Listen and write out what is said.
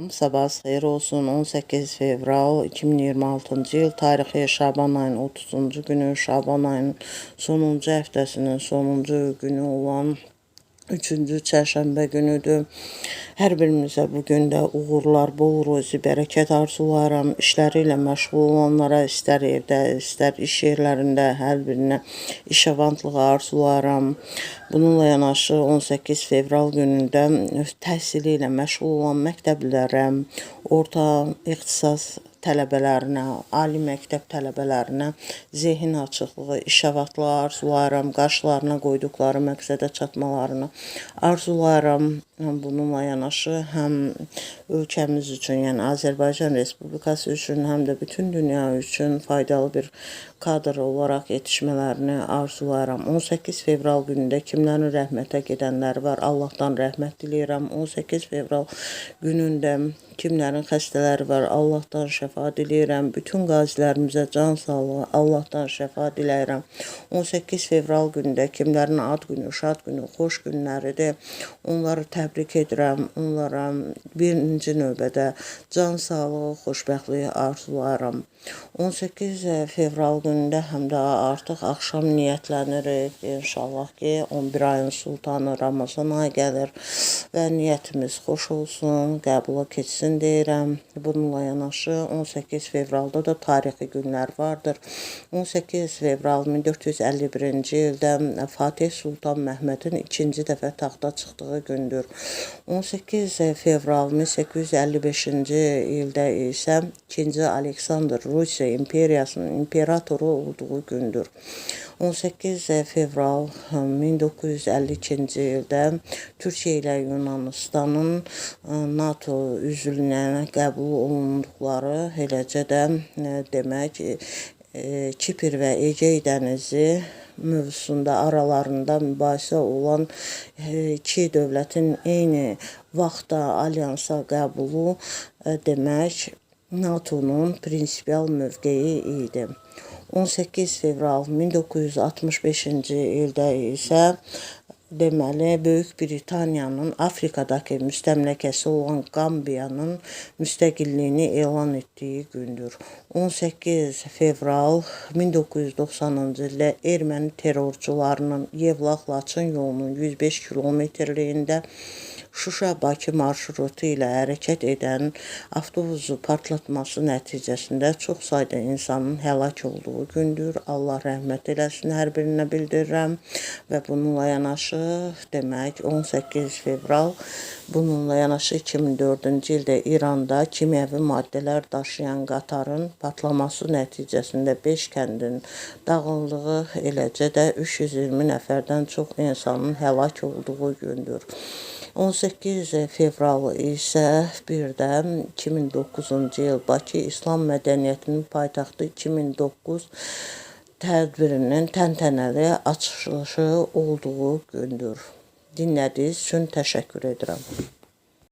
Sabah xeyir olsun. 18 fevral 2026-cı il tarixi Şaban ayının 30-cu günü, Şaban ayının sonuncu həftəsinin sonuncu günü olan 3-cü çərşənbə günüdür. Hər birimizə bu gündə uğurlar, bol ruzi, bərəkət arzulayıram. İşləri ilə məşğul olanlara, istər evdə, istər iş yerlərində hər birinə iş avantlığı arzulayıram. Bununla yanaşı 18 fevral günündə təhsili ilə məşğul olan məktəblilərə, orta ixtisas tələbələrinə, ali məktəb tələbələrinə zehin açıqlığı, işavatlığı arzulayıram. Qarşılarına qoyduqları məqsədə çatmalarını arzulayıram. Bununla yanaşı həm ölkəmiz üçün, yəni Azərbaycan Respublikası üçün, həm də bütün dünya üçün faydalı bir kadr olaraq yetişmələrini arzulayıram. 18 fevral günündə kimlərin rəhmətə gedənləri var, Allahdan rəhmət diləyirəm. 18 fevral günündə kimlərin xəstələri var, Allahdan şəfa diləyirəm. Bütün qazilərimizə can sağlığı, Allahdan şəfa diləyirəm. 18 fevral günündə kimlərin ad günü, şad günü, xoş günləridir, onları təbrik edirəm. Onlara birinci növbədə can sağlığı, xoşbəxtlik arzulayıram. 18 fevral günündə həm də artıq axşam niyyətlənirik. İnşallah ki, 11 ayın sultanı Ramazan ayı gəlir və niyyətimiz xoş olsun, qəbula keçsin deyirəm. Bununla yanaşı 18 fevralda da tarixi günlər vardır. 18 fevral 1451-ci ildə Fatih Sultan Məhmədin ikinci dəfə taxta çıxdığı gündür. 18 fevral 1855-ci ildə isə 2-ci Aleksandr Rusiya İmperiyasının imperatoru olduğu gündür. 18 fevral 1952-ci ildə Türkiyə ilə Yunanistanın NATO üzvlüyünə qəbul olunduqları, eləcə də demək Kipr və Egey dənizi mövzusunda aralarında mübahisə olan iki dövlətin eyni vaxtda alyansa qəbulu demək NATO-nun prinsipial mövqeyi idi. 18 fevral 1965-ci ildə isə deməli Böyük Britaniyanın Afrikadakı müstəmləkəsi olan Qambiyanın müstəqilliyini elan etdiyi gündür. 18 fevral 1990-cı ildə erməni terrorçularının Yevlax-Laçın yolunun 105 kilometrliyində Şuşa-Bakı marşrutu ilə hərəkət edən avtobusu partlatması nəticəsində çox sayda insanın həlak olduğu gündür. Allah rəhmət eləsin hər birinə bildirirəm və bununla yanaşı demək 18 fevral bununla yanaşı 2004-cü ildə İranda kimyəvi maddələr daşıyan qatarın partlaması nəticəsində 5 kəndin dağıldığı, eləcə də 320 nəfərdən çox insanın həlak olduğu gündür. 18 fevral isə bir də 2009-cu il Bakı İslam Mədəniyyətinin paytaxtı 2009 tədbirinin təntənəli açılışı olduğu gündür. Dinlədiyiniz üçün təşəkkür edirəm.